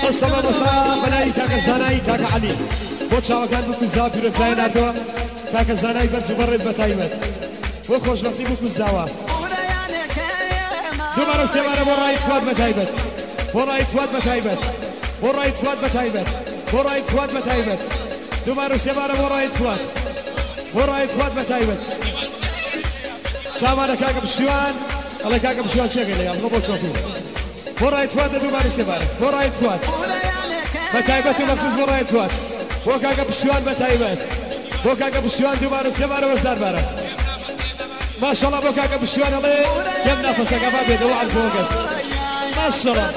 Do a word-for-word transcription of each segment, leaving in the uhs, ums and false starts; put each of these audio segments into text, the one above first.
ئەو سەبەبە سا بەناوی کاکە زانایی، کاکە عەلی. بۆ چاوەکان بکوزاوە، پیرۆزبایی ناردووە. کاکە زانایی بەرز و بەڕێز بە تایبەت. بۆ خۆشبەختی بکوزاوە. دووبارە و سێبارە بۆ ڕاهید فواد بە تایبەت. بۆ ڕاهید فواد بە تایبەت. بۆ ڕاهید فواد بە تایبەت. بۆ ڕاهید فواد بە تایبەت. دووبارە و سێبارە بۆ ڕاهید فواد. بۆ ڕاهید فواد بە تایبەت. چاوانە کاکە پشتیوان. ئەڵێ کاکە پشتیوان چێ گەلێ، ئەڵێ بۆ چۆپی. بۆ ڕاهید فواد لە دووبارە سێبارە. بۆ ڕاهید فواد. بە تایبەت و مەخسوس بۆ ڕاهید فواد. بۆ کاکە پشتیوان بە تایبەت. بۆ کاکە پشتیوان دووبارە سێبارە وە زاربارە. ماشەڵا بۆ کاکە پشتیوان ئەڵێ یەم نافەسەکە با بێتەوە عەرزەوە گەس. ماشەڵا.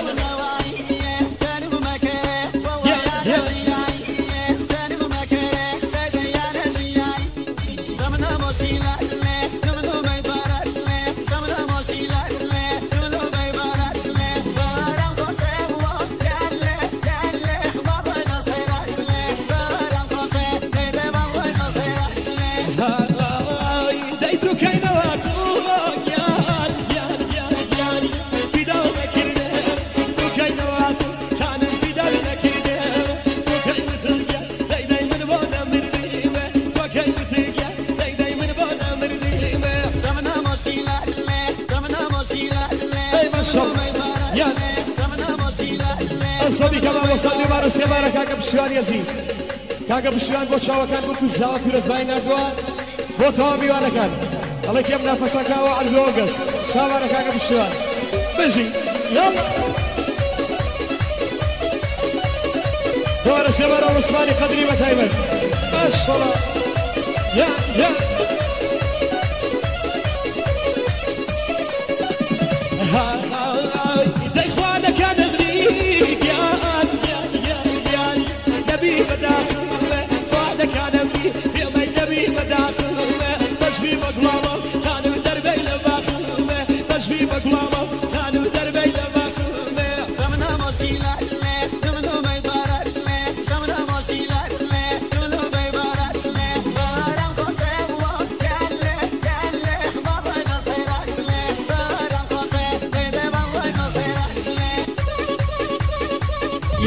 یە، یە. ئەی ماشەڵڵا. یە. ئەو سەبی کە مامۆستا دووبارە سێبارە کاکە پشتیوانی ئەزیز. کاکە پشتیوان بۆ چاوەکان بکوزاوە، پیرۆزبایی ناردووە. بۆ تەواو میوانەکان. ئەڵێ کێم نافەسەکە ئەوە عەرزەوە گەس. چاوانە کاکە پشتیوان. بژی. یاڵڵا. دووبارە سێبارە عوسمانی قەدری بە تایبەت. ماشەڵڵا. یە، یە.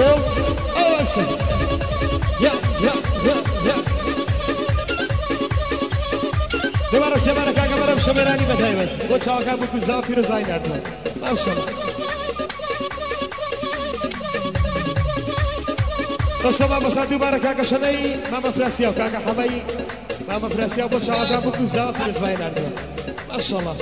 یەو، ئەوەسە. یە، یە، یە، یە. دووبارە سێبارە کاکە بەرەم شەمێرانی بە تایبەت. بۆ چاوەکان بکوزاوە، پیرۆزبایی ناردووە. ماشەڵڵا. ئەو سەبا مەسا دووبارە کاکە شەنەی، مامە فراسیا و کاکە حەمەی، مامە فراسیا بۆ چاوەکان بکوزاوە، پیرۆزبایی ناردووە. ماشەڵڵا.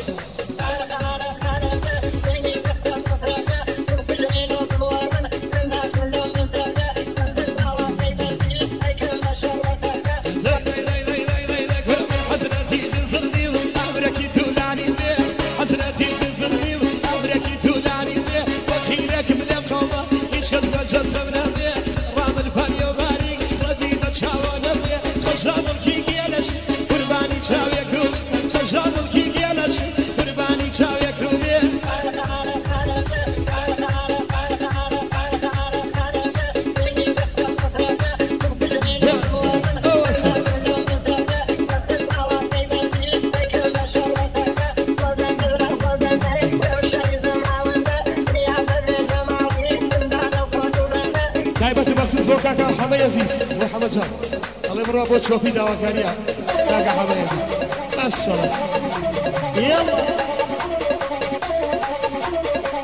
تایبەت و مەخسوس بۆ کاکە حەمەی ئەزیز، بۆ حەمە جان. ئەڵێ بڕوا بۆ چۆپی داواکارییە. کاکە حەمە ئەزیز. ماشەڵڵا. یەڵڵا.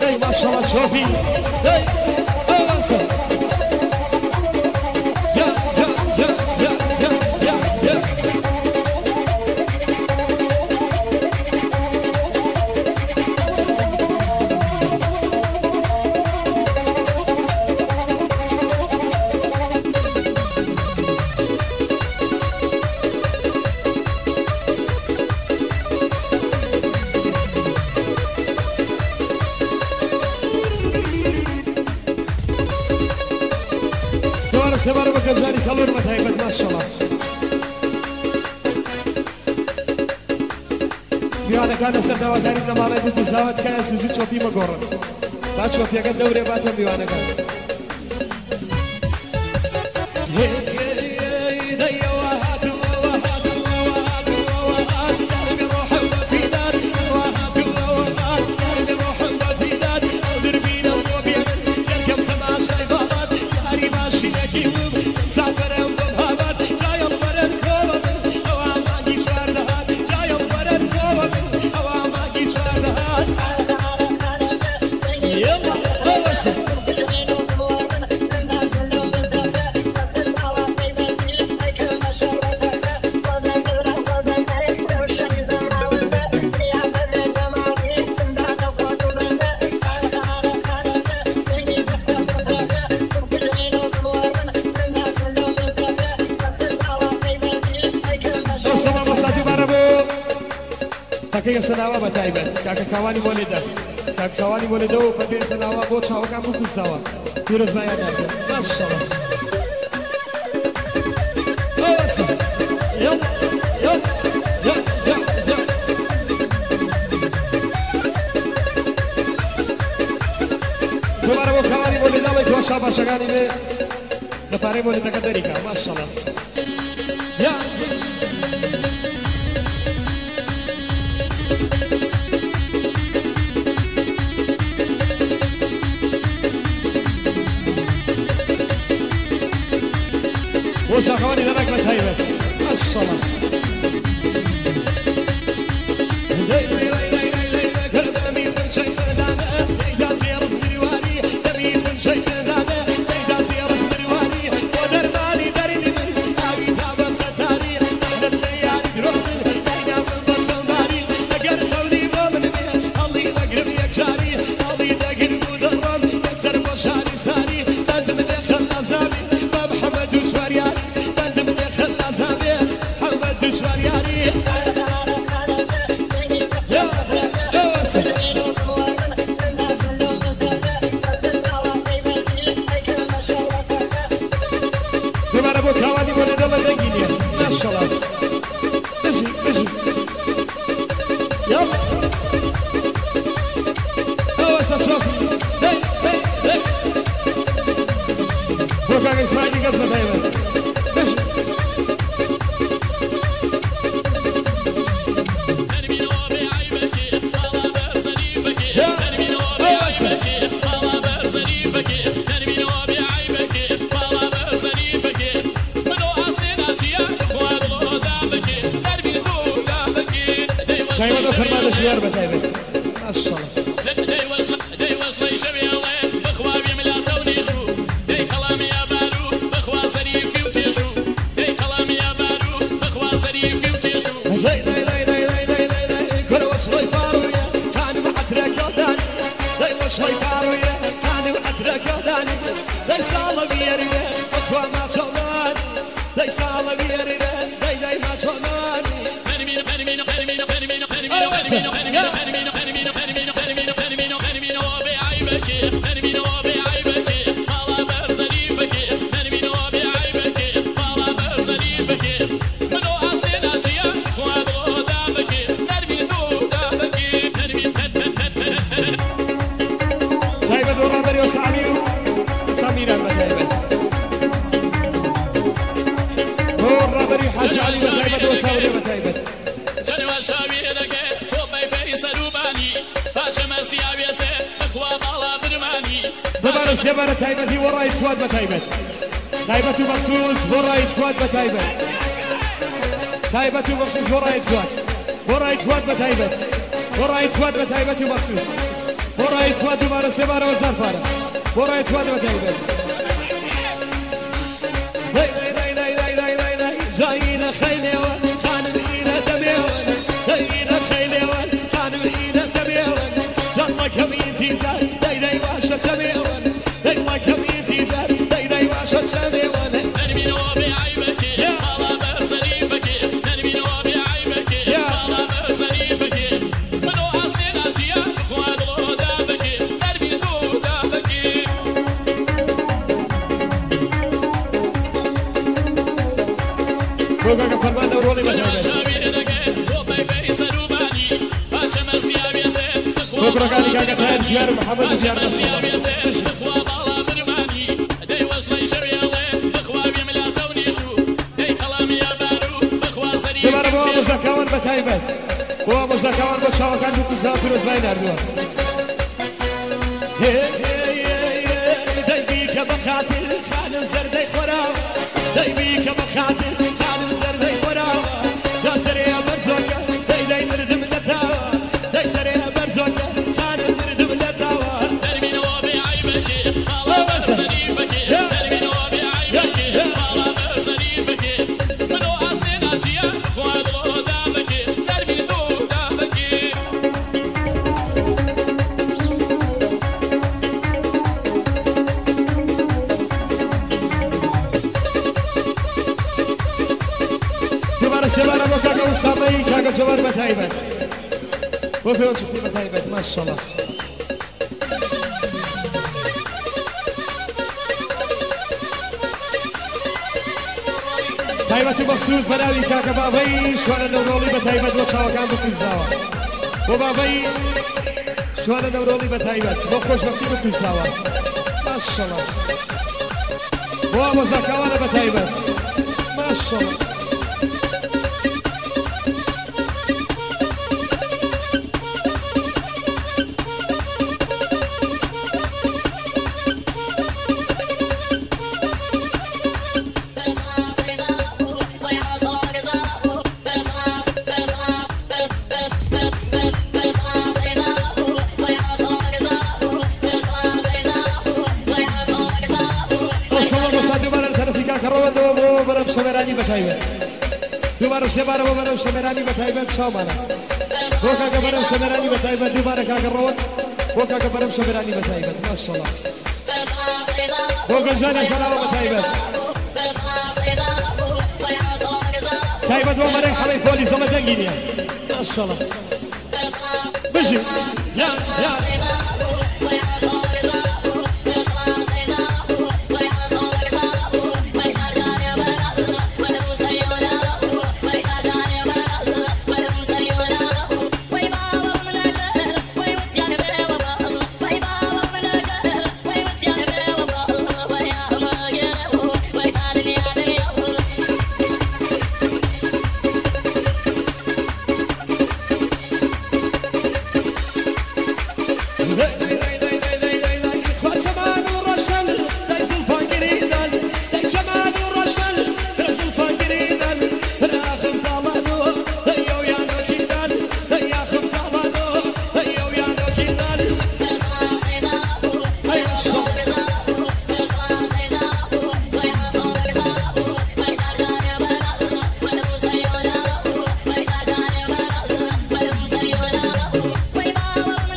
ئەی ماشەڵڵا چۆپی. ئەی. ئەوەسە. یا، یا، یا. Gazwani Kalur, متعبت، ماشاءالله. Miwana kana sanda wa tarik na mala itu tisawa tkaya susu chopi magora. Ba chopi aga daure bata miwana kana. Takaiga sanawa ba taibet. Kaka Kawani Moleda. Kaka Kawani Moleda, o papi sanawa, bo chawa ka buku sawa. Piros ba ya taibet. Mashallah. Awasa. Yo, yo, yo, yo, yo. Kemara bo Kawani Moleda, we ko shaba shagani me. Na pare mo le takatarika, mashallah. Ya. Wo sa kawani na rakla taiba. Mashallah. Mashallah. Busy, busy. Yalla. Awwa, sa trophy. Hey, hey, hey. Wo ka ga Ismaili ga zma daiman. Busy. Ya. Awwa, sa. Taiwan o Karmada Shiwar ba taiwan. Mashallah. Taibat, o rābari o Samiru, Samira, ba taibat. O rābari Haji Ali, ba taibat, o Saudi, ba taibat. Dubara sebara taibat, i Waraid Fuad, ba taibat. Taibat u makhsus, Waraid Fuad, ba taibat. Taibat u makhsus, Waraid Fuad. Waraid Fuad, ba taibat. Waraid Fuad, ba taibat u makhsus. Waraid Fuad, dubara sebara o Zarfara. Waraid Fuad, ba taibat. بۆ کاکە فەرمان نەورۆڵی بە تایبەت. بۆ کوڕەکانی کاکە تایەر ژیار و محەممەد و ژیار مەسەڵ. دووبارە بۆ ئامۆزاکاوان بە تایبەت. بۆ ئامۆزاکاوان بۆ چاوەکان بکوزا پیرۆزبایی ناردووە. هێ، هێ، هێ، هێ، دەیبی کە بە خاتر خانم زەردەی خۆراوە. دەیبی کە بە خاتر خانم زەردەی خۆراوە. جا سەرێ بەرزۆکە، دەی، دەی مردم لە تاوە. دەی سەرێ بەرزۆکە، خانم مردم لە تاوە. دەربینەوە بێ عەیبەکێ، باڵا بەر سەریفەکێ. دەربینەوە بێ عەیبەکێ، باڵا بەر سەریفەکێ. منۆ ئاسێ ناچیە، خوا دڵۆ دابەکێ. دەربین دڵۆ دابەکێ. دووبارە سێبارە بۆ کاکە ئوسامەی کاکە جەوار بە تایبەت. بۆ پێوە چوخی بە تایبەت، ماشەڵا. تایبەت و مەخسووس بە ناوی کاکە بابەی شوانە نەورۆڵی بە تایبەت بۆ چاوەکان بکوزاوە. بۆ بابەی شوانە نەورۆڵی بە تایبەت بۆ خۆشبەختی بکوزاوە. ماشەڵا. بۆ ئامۆزاکاوانە بە تایبەت. ماشەڵا. ماشەڵا، ماشەڵا، دووبارە لە تەرەفی کاکە ڕەوەندەوە بۆ بەرەم سۆمێرانی بە تایبەت. دووبارە سێبارە بۆ بەرەم سۆمێرانی بە تایبەت، چاومانە. بۆ کاکە بەرەم سۆمێرانی بە تایبەت، دووبارە کاکە ڕەوەند. بۆ کاکە بەرەم سۆمێرانی بە تایبەت، ماشەڵا. بۆ گەنجانی سەلاوە بە تایبەت. تایبەت بۆ مەرەی حەڵەی پۆلی زەڵە دەنگی نییە. ماشەڵا. بژی. یا، یا.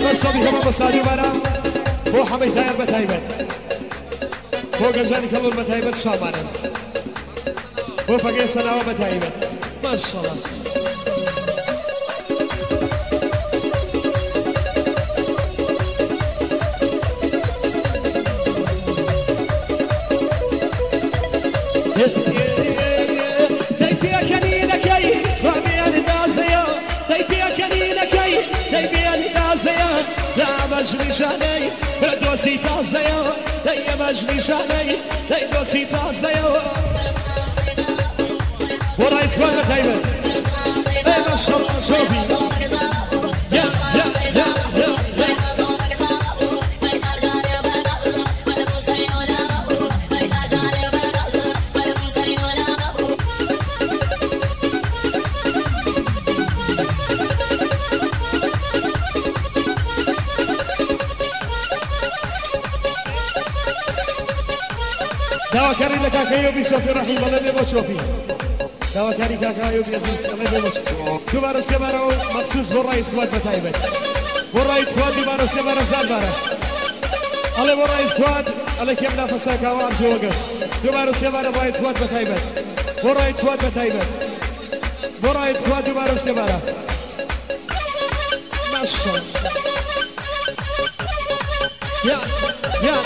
بەسە بیکەمە بەسە دووبارە بۆ حەمەی تایەر بە تایبەت. بۆ گەنجانی کەڵوڵ بە تایبەت شامانن. بۆ پەگەی سەناوە بە تایبەت. ماشەڵا. دەی پێکەنینەکەی خوا بێ ئەندازەیە، دەی پێکەنینەکەی، دەی بێ ئەندازەیە، لە ئەمەش نیشانەی دۆستی تازەیە، دەی ئەمەش نیشانەی دەی دۆستی تازەیە. بۆ ڕای توان بە تایبەت. ئەی ماشەڵا، زۆر بی. یا، یا، یا، یا، یا. داواکاری لە کاکە ئەیوبی سۆفی ڕەحیم، ئەڵێ بێ بۆ چۆپی. داواکاری کاکە ئەیوبی عەزیز، ئەڵێ بێ بۆ چۆپی. دووبارە سێبارە و مەخسووس بۆ ڕای توان بە تایبەت. بۆ ڕای توان دووبارە سێبارە زان بارە. ئەڵێ بۆ ڕای توان، ئەڵێ کێم نافەسە کاوە ئەرزێ وەگەس. دووبارە سێبارە بۆ ڕای توان بە تایبەت. بۆ ڕای توان بە تایبەت. بۆ ڕای توان دووبارە سێبارە. ماشەڵا. یا، یا.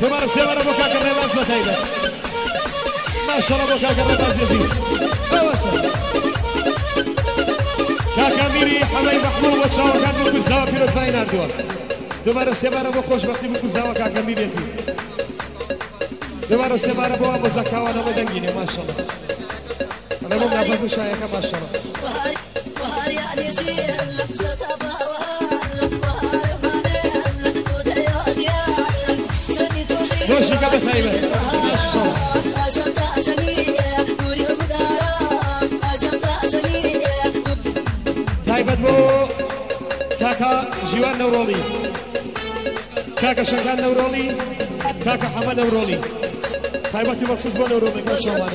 Dubara semana bo kaka Rebaz, ba taibet. Mashallah, bo kaka Rebaz Aziz. Awasa. Kaka Miri, Hamai Mahmoud, bo Chawakan, bo Kuzawa, Pirot Bainardua. Dubara semana bo Khoshbakhti, bo Kuzawa, kaka Miri Aziz. Dubara semana bo Abu Zakawan, Abu Dangine, mashallah. Ana bo Nafazu Shayaka, mashallah. Taibet bo kaka Jiwan Nauroli, kaka Shangan Nauroli, kaka Hamad Nauroli. Taibet bo makhsus bo Nauroli, kaka Shawan.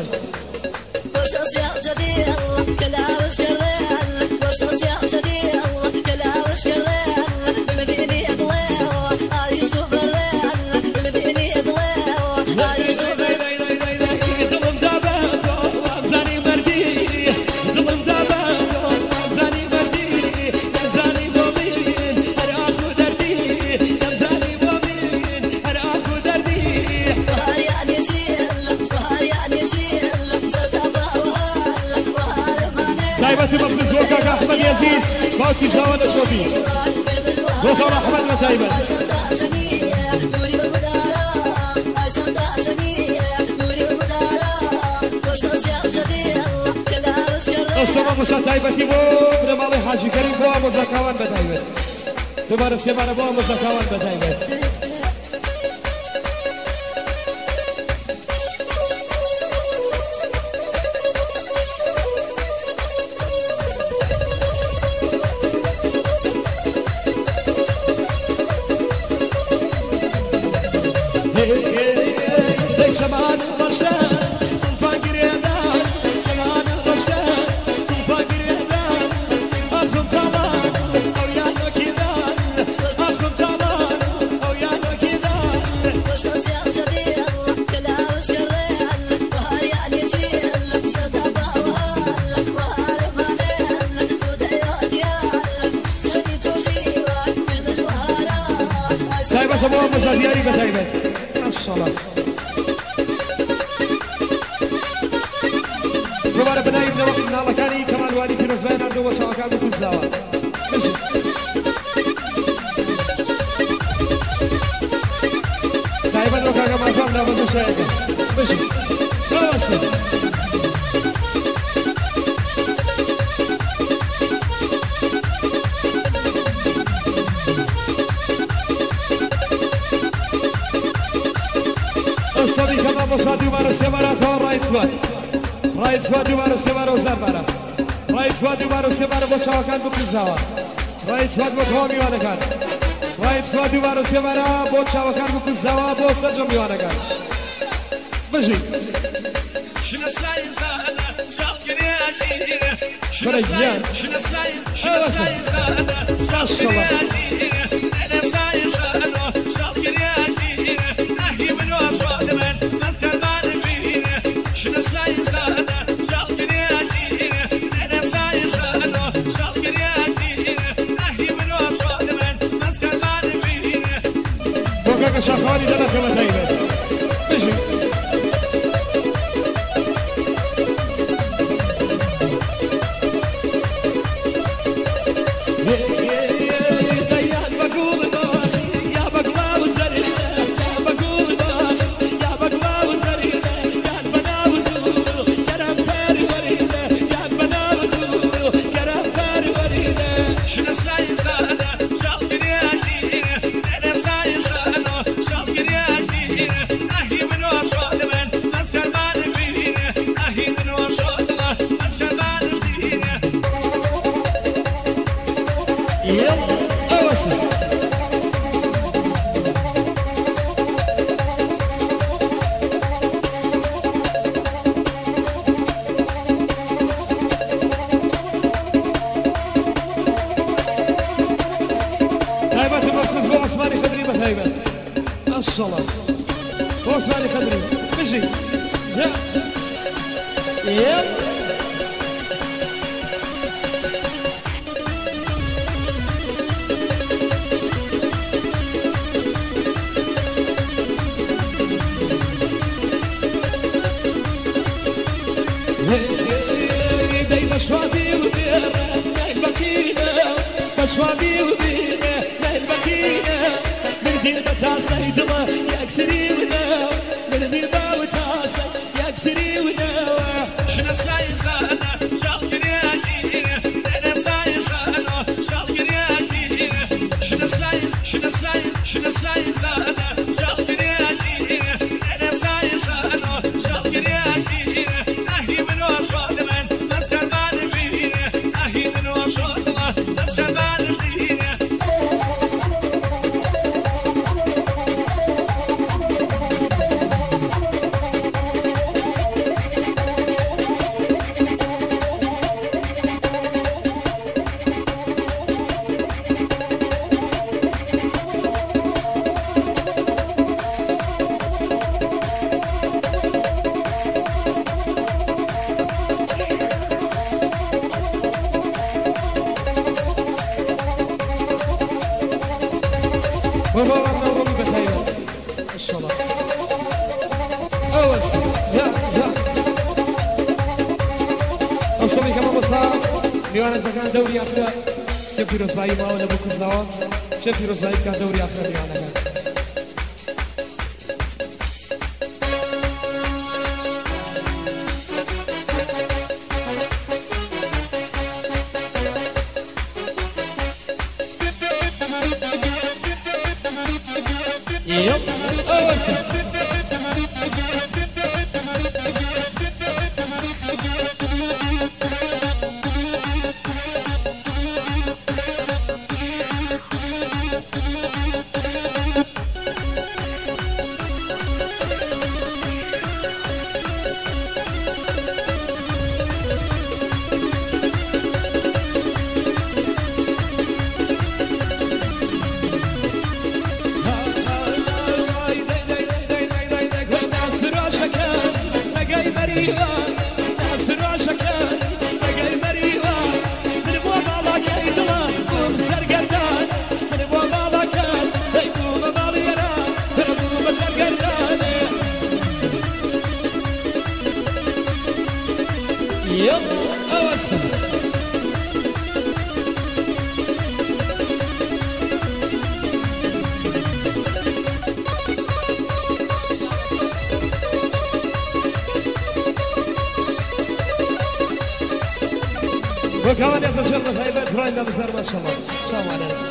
Taibet bo makhsus bo kaka Ahmed Aziz, Bauchi Zawa Nashobi. Doktor Ahmed, ba taibet. Assalamu sa taibet bo Buna Mali Haji Karim, bo Abu Zakawan, ba taibet. Dubara semana bo Abu Zakawan, ba taibet. Taibet bo Abu Zadiari, ba taibet. Mashallah. Dubara banaib na, na Lakani, Kamal Wali, Piros Bainardo, bo Chawakan, bo Kuzawa. Mishi. Taibet bo kaka Marfam, na Abu Shayaka. Mishi. Awasa. Assalamu alaikum, Abu Sadi, dubara semana, to Raid Fuad. Raid Fuad, dubara semana, Ozan Bara. Raid Fuad, dubara semana, bo Chawakan, bo Kuzawa. Raid Fuad, bo Tomi Wanakan. Raid Fuad, dubara semana, bo Chawakan, bo Kuzawa, bo Sajo Miwanakan. Mishi. Bara yan. Awasa. Mashallah. Bo kaka Shakhawani, dala kama taibet. Mishi. Taibet bo makhsus bo Osmani Khadri, ba taibet. Mashallah. Bo Osmani Khadri. Mishi. Ya. Ya. Baba, baba, baba, baba, baba. Inshallah. Awas. Ya, ya. Awas, mi kama basa. Niuana zakan dauri akhira. Ke piro zai mau na buku zawa. Ke piro zai ka dauri akhira niuana zakan. Yep. Oh, what's up? Yep, awesome. Wa kawani asa shirna faiba, Ibrahim Abuzar, mashallah. Shalom alaikum.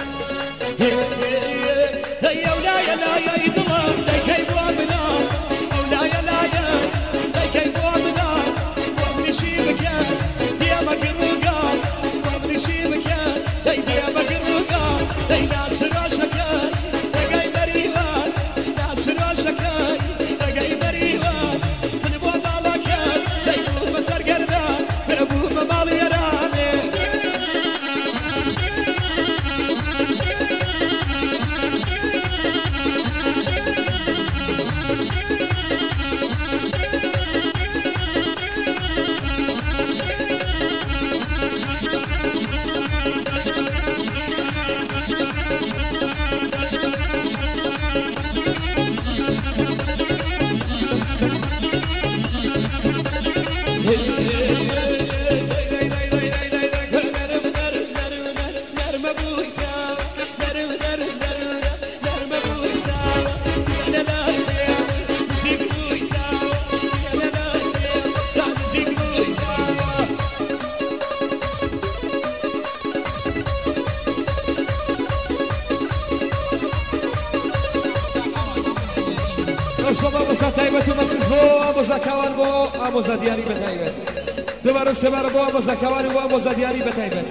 Mashallah, ʻamosa taibet, ʻamosa taibet, ʻamosa diari taibet. Dubaru, dubaru, ʻamosa diari taibet.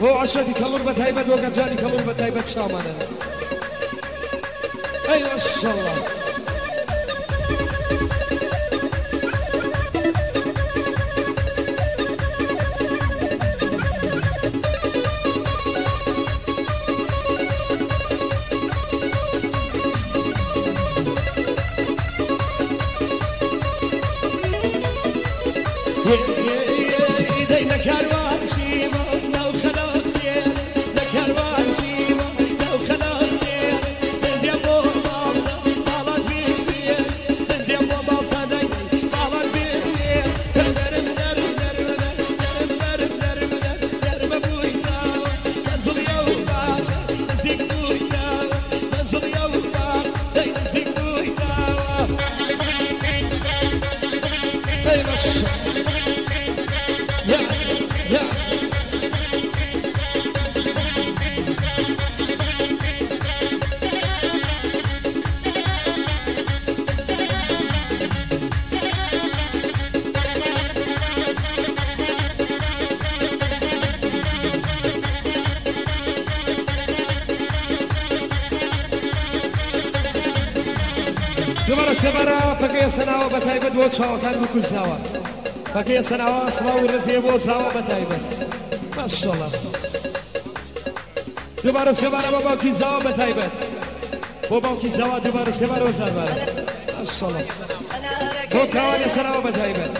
ʻO ʻAshra di ka lur ba taibet, ʻo Gajani ka lur ba taibet, shamana. Aiwa, mashallah. دوبارە سێبارە پەکەیە سەناوە بە تایبەت بۆ چاوەکان بکوزاوە. پەکەیە سەناوە سڵاو و ڕێزیە بۆ زاوە بە تایبەت. ماشاءالله. دوبارە سێبارە بۆ باوکی زاوە بە تایبەت. بۆ باوکی زاوا دوبارە سێبارە و زاربارە. ماشاءالله. بۆ کاوانێ سەناوە بە تایبەت.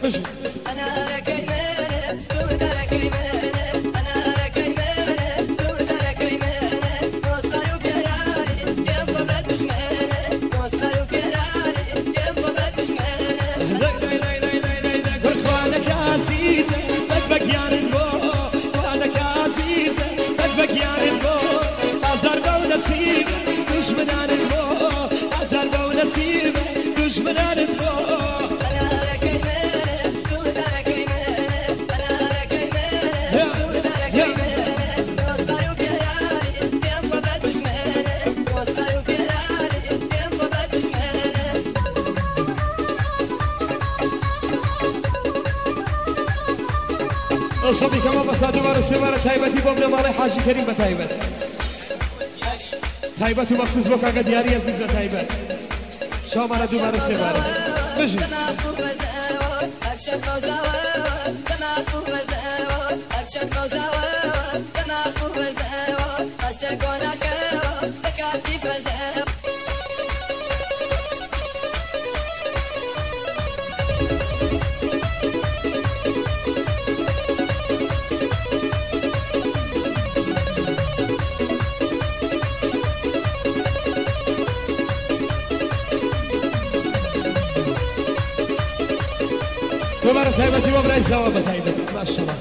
بژی. ئەو سەبی کەمە بەسا دوبارە سێبارە تایبەتی بۆ بنەماڵەی حاجی کەریم بە تایبەت. تایبەت و مەخسوس بۆ کاکە دیاری عەزیز بە تایبەت. شامانە دوبارە سێبارە. بژی. دوبارە تایبەتی بۆ برای زاوا بە تایبەت. ماشاءالله.